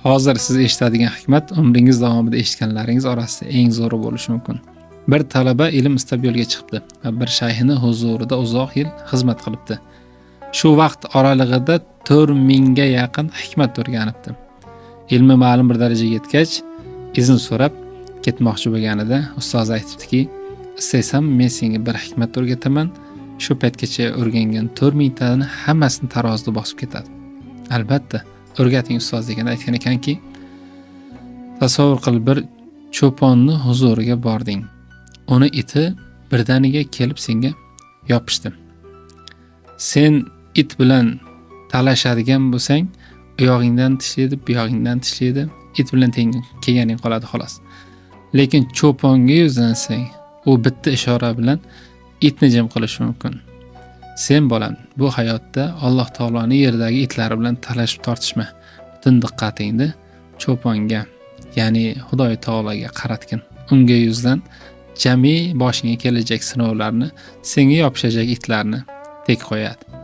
Hozir siz eshitadigan hikmat umringiz davomida eshitganlaringiz orasida eng zo'ri bo'lishi mumkin. Bir talaba ilm istab yo'lga chiqibdi va bir shayxini huzurida uzoq yil xizmat qilibdi. Shu vaqt oralig'ida 4000 ga yaqin hikmat o'rganibdi. Ilmi ma'lum bir darajaga yetgach, izn so'rab ketmoqchi bo'lganida ustozi aytibdiki, "Istaysan, men senga bir hikmat o'rgataman. Shu paytgacha o'rgangan 4000 tani hammasini tarozida bosib ketadi." "Albatta, o'rgating, ustoz", deganda aytgan ekanki, "Tasavvur qil, bir cho'ponni huzuriga bording. Uni iti birdaniga kelib senga yopishdi. Sen it bilan talashadigan bo'lsang, u yog'ingdan tishlaydi, bu yog'ingdan tishlaydi, it bilan teng kelganing qoladi, xolos. Lekin cho'ponga yuzlansang, u bitta ishora bilan itni jim qilishi mumkin. Sen, bolam, bu hayotda Alloh taoloni yerdagi itlari bilan talashib tortishma. Butun diqqatingni cho'ponga, ya'ni Xudoy taologa qaratgin. Unga yuzlan, jami boshingga kelajak sinovlarni, senga yopishajak itlarni tek qo'yadi."